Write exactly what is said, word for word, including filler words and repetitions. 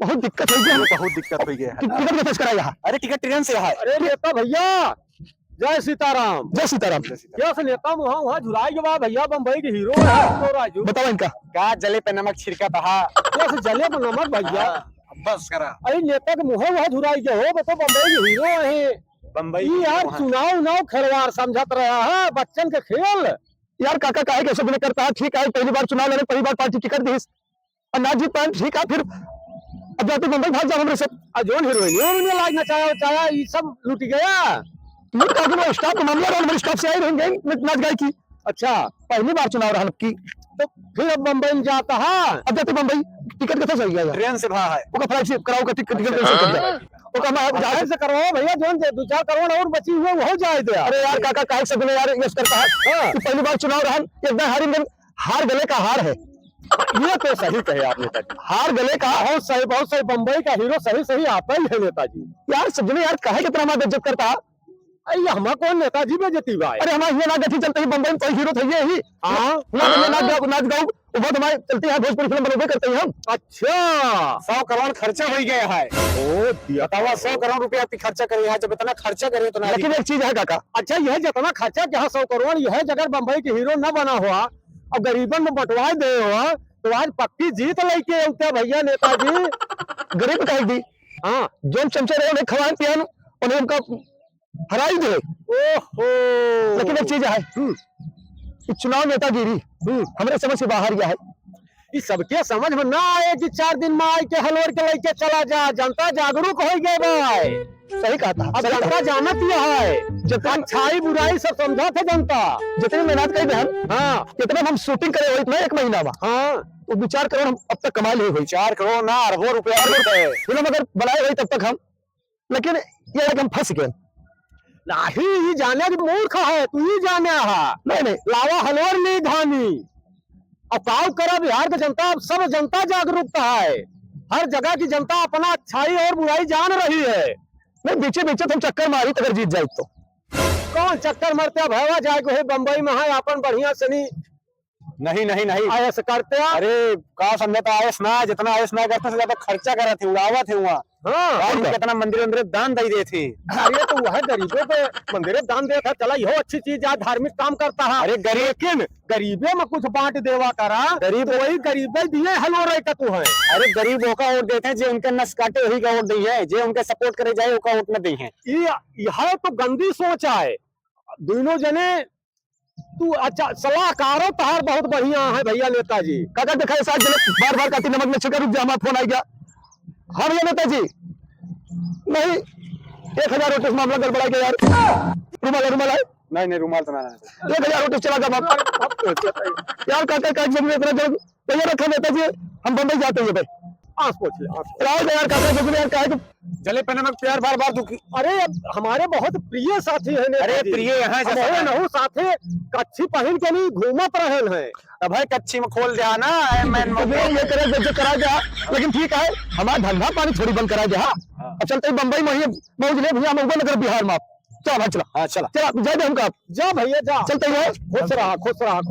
बहुत दिक्कत होइ गया। बहुत दिक्कत होइ गया है। टिकट कैसे कराया? अरे, टिकट ट्रेन से है। अरे, नेता भैया, जय सीताराम। जय सीताराम। जय सीताराम। यस नेता मुहा उहा झुराइ गवा भैया, बम्बई के हीरो है तो राजू। बतावा इनका। का जले पे नमक छिड़का तहा? यस जले पे नमक भैया। हाँ, बस करा। अरे नेता के मुहा उहा झुराइ गया हो, वो तो बम्बई के हीरो है। बम्बई ई के यार हीरो हैं। चुनाव उनाव खिलवाड़ समझत रहा है, बच्चन के खेल। यार काका काहे के ऐसा बिना करता है? ठीक है, पहली बार चुनाव लड़े, पहली बार पार्टी टिकट दीस। अब ना जीत पाएन, ठीक है, फिर अब जाते बम्बई भाग जाओ हमरे सब। आ जौन हीरोइन, उन्होंने लाज नचाया, चाया, ये सब लूट गया। ये का दिन स्टाफ तो मामला रहा, हमारे स्टाफ से आए रहेंगे, नाच गाय की। अच्छा। पहली बार चुनाव रहा की। तो फिर अब बम्बई में जाता है। अब जाते बम्बई, टिकट कैसे सही गया? ट्रेन से भा है। ओका फ्लाइट से कराओ का टिकट, टिकट कैंसिल कर दिया। ओका मैं अब जहाज से करवाओ भैया, जौन दे, दो चार करोड़ और बची हुए, वो जाए दे। अरे यार, काका, काहे से बिना यार, यस करता है। हाँ। कि पहली बार चुनाव रहा, एक बार हारी, लेकिन हार गले का हार है। ये तो सही कहे आप नेताजी। हार गले का। बहुत सही, बहुत सही। बम्बई का हीरो सही, सही आप ही है नेताजी। यार, सज्जने यार, काहे कितना हमारा बेइज्जत करता है? अरे, हमारा कौन नेताजी बेइज्जती बा? अरे, हमारा ये ना गठी चलते ही बम्बई में कोई हीरो था, ये ही। हाँ। हुआ तो ये नाच गाओ, नाच गाओ, वो बहुत हमारे चलते हैं, भोजपुरी फिल्म बनोगे करते हैं हम। अच्छा। सौ करोड़ खर्चा होइ गया है। ओ, दिया बतावा, सौ करोड़ रुपया आप खर्चा करे हैं, जब इतना खर्चा करे तो ना लेकिन एक चीज है काका। अच्छा, यह जितना खर्चा किया सौ करोड़, यह जगह बम्बई के हीरो न बना हुआ और गरीबन में बंटवा दे हुआ, तो आज पक्की जीत लेके उठे भैया नेताजी। गरीब काहे दी? हाँ। जौन चमचे रहे, उन्हें खवाएं पियान, उन्हें हमका हराई दे। ओहो। लेकिन एक चीज है, हम्म। कि चुनाव नेतागिरी, हम्म। हमरे समझ से बाहर गया है। ई सबके समझ में ना आए कि चार दिन में आए के हलोर के लेके चला जा, जनता जागरूक होइ गए भाई। सही कहा था, अब सही कहा। जनता जानत यह है, जितने अच्छाई बुराई सब समझत है जनता। जितनी मेहनत करी हम, हाँ। कितना हम shooting करे हो इतना एक महीना में, हाँ। तो दो चार करोड़ हम अब तक कमाए ले हुई। चार करोड़ ना, अरबों रुपया, अरबों रुपया। फिल्म अगर बनाए हुई तब तक हम लेकिन ये है कि हम फंस गए। नाही, ई जाने कि मूर्ख है, तू ई जाने हा। नहीं, नहीं। लावा हलोर ली धानी। अब काव करा बिहार के जनता, अब सब जनता जागरूकता है। हर जगह की जनता अपना अच्छाई और बुराई जान रही है। नहीं, बीचे बीचे तुम चक्कर मारी अगर जीत जाए तो। कौन चक्कर मारते? अब हवा जाए को है बम्बई में है, अपन बढ़िया सनी नहीं, नहीं, नहीं। आयस करते हैं। अरे, का समझता आयस ना, जितना आयस ना करते से ज्यादा खर्चा करत है, उड़ावत है वहाँ। हाँ। और और का? कितना मंदिर, मंदिर दान दे देते हैं। अरे, तो वह गरीबों पे मंदिर दान देता, चला, यहो अच्छी चीज है, धार्मिक काम करता है। अरे, गरीब लेकिन गरीबे में कुछ बांट देवा करा, गरीब तो वही गरीबे दिए हलो रहे का तू है। अरे, गरीब ओका वोट देते हैं, जे उनके नस काटे वही का वोट दी है, जे उनके support करे जाए ओका वोट न दी है। ये, यह तो गंदी सोच है। दोनों जने तू अच्छा, सलाहकारो तहार बहुत बढ़िया है भैया नेताजी। काका देखा, ऐसा जने बार बार काती नमक में छिड़का, रुक जा, हमारा फोन आ गया। हाँ भैया नेताजी, नहीं, एक हजार वोट से मामला गड़बड़ा गया यार। रुमाल है, रुमाल है? नहीं, नहीं, रुमाल तो ना, नहीं। एक हजार वोट से चला गया मामला। यार काका, काका जब इतना जल्द तो ये रखा नेताजी, हम बम्बई जाते हैं भाई। आस पोछ ले, आस पोछ। राय दे यार, काका, जो भी यार, काहे तो जले पे नमक प्यार बार बार दुखी। अरे, अब हमारे बहुत प्रिय साथी हैं नेताजी। अरे, प्रिय हैं, हम जैसा हो है। नहु साथे कच्छी पहिन के नहीं घूमत रहन हैं। अब है कच्छी में खोल दिया ना, ए मैन तो में। ये करे जो, जो करा दिया, लेकिन ठीक है, हमारा धंधा पानी थोड़ी बंद करा दिया। हाँ। अब चलते ही बम्बई में ही मौज ले भैया, हम ऊपर नगर बिहार में आप। चला भाई, चला। हाँ, चला। चला, जय दे हमका। जा भैया, जा। चलते ही है। खुश रहा, खुश रहा, खुश